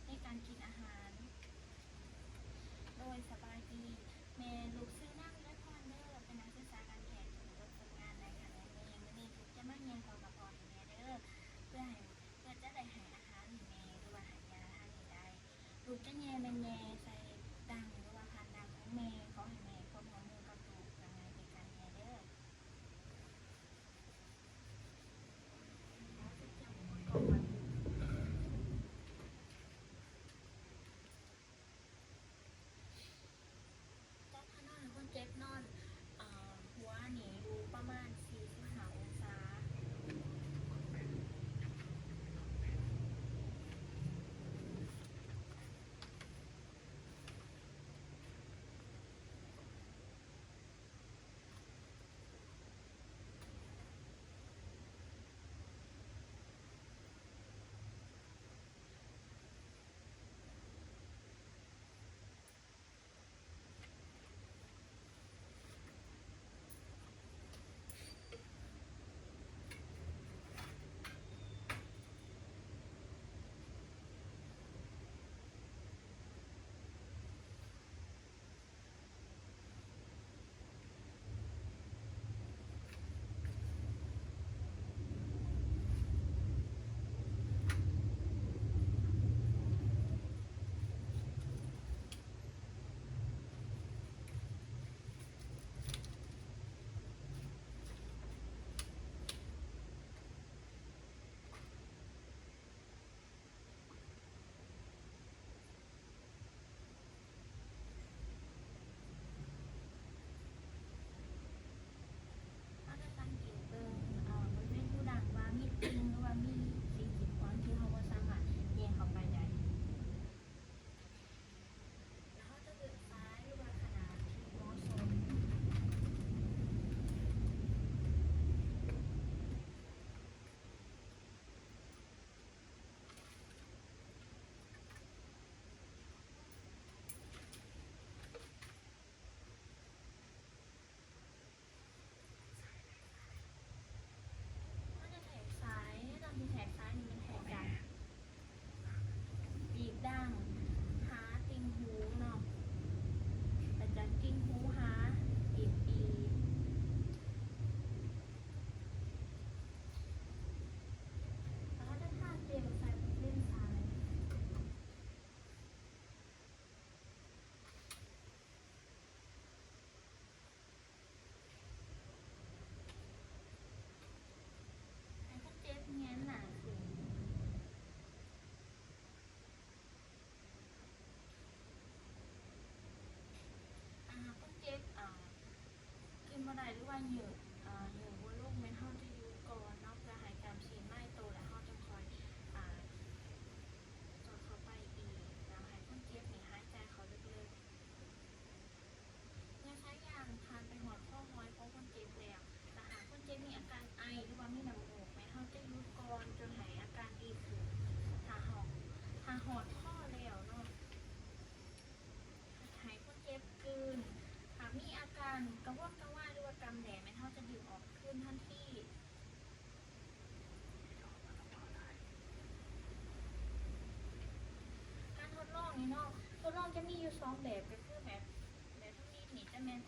ໃນການກິນອາຫານ. ໂດຍ ສະບາຍດີ ແມ່ລູກຊື່ນາງວິໄລພອນເດີ ເປັນນັກສຶກສາການແພດ ເປັນຄົນຝຶກງານໃນຂະແໜງແມ່. ມື້ນີ້ລູກຈະມາແຍ່ທໍ່ກະເພາະໃຫ້ແມ່ເດີ ເພື່ອໃຫ້ ເພື່ອຈະໄດ້ໃຫ້ອາຫານໃຫ້ແມ່ ຫຼືວ່າໃຫ້ຢາທານໃຫ້ໄດ້. ລູກຈະແຍ່ແມ່ນແຍ່ໃສ່ດັງ ຫຼືວ່າຜ່ານດັງຂອງແມ່. ຂໍໃຫ້ແມ່ຄວາມຮ່ວມມືກັບລູກ ເພື່ອງ່າຍໃນການແຍ່ເດີ. ຈັດທ່ານອນໃຫ້ຄົນເຈັບນອນ ເອີ ຫົວນີ້ຢູ່ປະມານສີ່ສິບຫ້າອົງສາ. ເຮົາຈະສັງເກດເບິ່ງ ເອີ ບໍລິເວນຮູດັງວ່າມີຕິ່ງ ຫຼືວ່າມີສິ່ງກີດຂວາງທີ່ເຮົາບໍ່ສາມາດແຍ່ເຂົ້າໄປໄດ້. ແລ້ວເຮົາຈະເລືອກສາຍ ຫຼືວ່າຂະໜາດທີ່ເໝາະສົມ. ເຮົາຈະແທກສາຍ ຕອນທີ່ແທກສາຍນີ້ແມ່ນແທກຈາກປີກດັງຫາຕິ່ງຫູເນາະ ແລະ ຈາກຕິ່ງຫູຫາປີກປີ. ເຮົາຈະທາເຈວໃສ່ເສັ້ນສາຍ. ໃຫ້ຄົນເຈັບແຫງນໜ້າຂຶ້ນ. ຖ້າຫາກຄົນເຈັບ ອ່າ ກືນບໍ່ໄດ້ ຫຼືວ່າຫຍື່ ອ່າ ຫຍື່ບໍ່ລົງ ແມ່ນເຮົາຈະຢຸດກ່ອນເນາະ ເພື່ອໃຫ້ກ້າມຊີ້ນມາຍໂຕ ແລ້ວເຮົາຈຶ່ງຄ່ອຍ ອ່າ ຈອດເຂົ້າໄປອີກ. ແລ້ວໃຫ້ຄົນເຈັບນີ້ຫາຍໃຈເຂົ້າເລິກໆ. ເມື່ອສາຍຢາງຜ່ານໄປຮອດຄໍຫອຍຂອງຄົນເຈັບແລ້ວ, ຖ້າຫາກຄົນເຈັບມີອາການໄອ ຫຼືວ່າມີນ້ຳມູກ, ແມ່ນເຮົາຈະຢຸດກ່ອນຈົນໃຫ້ອາການດີຂຶ້ນ. ຖ້າຮອດ, ຖ້າຮອດຄໍແລ້ວເນາະ, ໃຫ້ຄົນເຈັບກືນ. ຖ້າມີອາການກະວົນກະວາຍ ຫຼືວ່າກຳແດດ, ແມ່ນເຮົາຈະດຶງອອກຄືນທັນທີ. ການທົດລອງນີ້ເນາະ, ທົດລອງຈະມີຢູ່ສອງແບບ, ກໍຄືແບບ, ແບບທຳອິດນີ້ຈະແມ່ນ